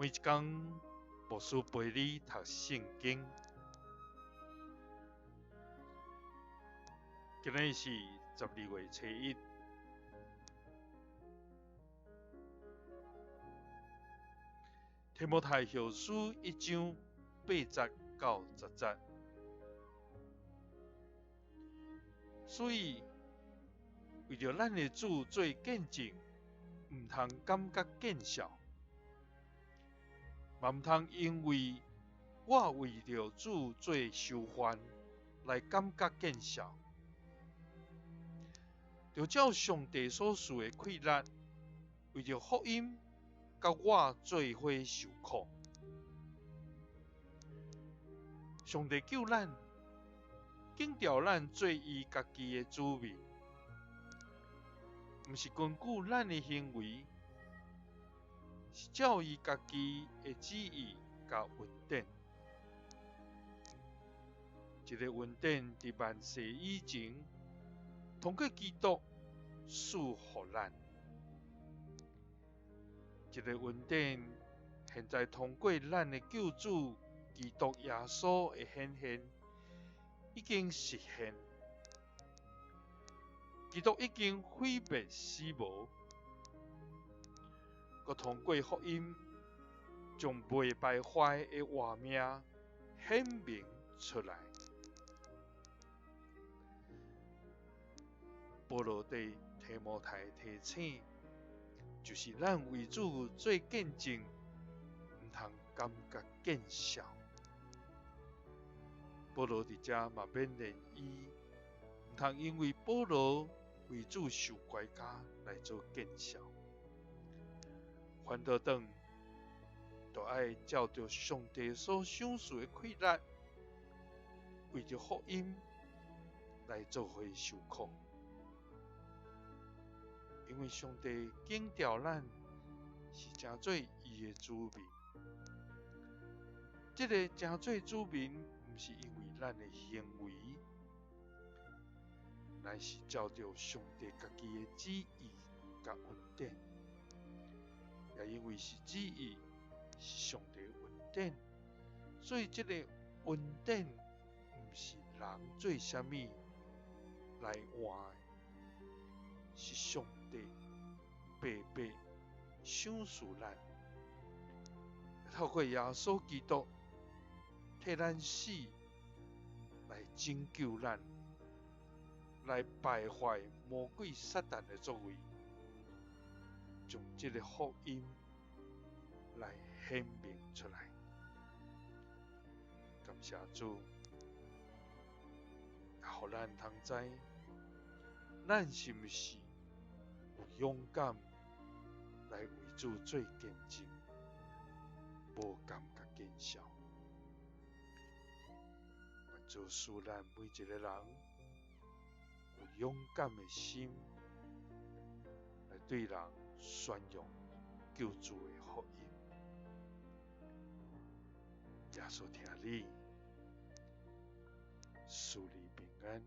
每一工，牧師陪你讀聖經。今日是12月初一，提摩太後書一章八節到十節。所以，為著咱的主做見證，毋通感覺見笑，嘛毋通因為我為著主做囚犯來感覺見笑。著照上帝所賜的氣力，為著福音，佮我做伙受苦。上帝救咱，揀召咱做伊家己的子民，毋是根據咱的行為，是照伊家己的旨意佮恩典。這个恩典佇萬世以前，通過基督賜予咱。這个恩典現在通過咱的救主基督耶穌的顯現，已經實現。基督已經毀滅死無，閣通過福音，將袂敗壞的活命顯明出來。保羅對提摩太提醒，就是咱為主做見證，毋通感覺見笑。保羅佇遮嘛勉勵伊，毋通因為保羅為主受關監來做見笑，反倒轉，著愛照著上帝所賞賜的氣力，為著福音來做伙受苦。因為上帝揀召咱是成做伊的子民，這个成做子民，毋是因為咱的行為，乃是照著上帝家己的旨意佮恩典，也因為是旨意，是上帝恩典，所以這个恩典毋是人做啥物來換的，是上帝白白賞賜咱，透過耶穌基督替咱死來拯救咱，來敗壞魔鬼撒旦的作為，將這个福音來顯明出來。感謝主，也予咱通知，咱是毋是有勇敢來為主做見證，無感覺見笑。願主賜咱每一个人有勇敢的心，來對人宣揚救主的福音。耶穌疼你，賜你平安。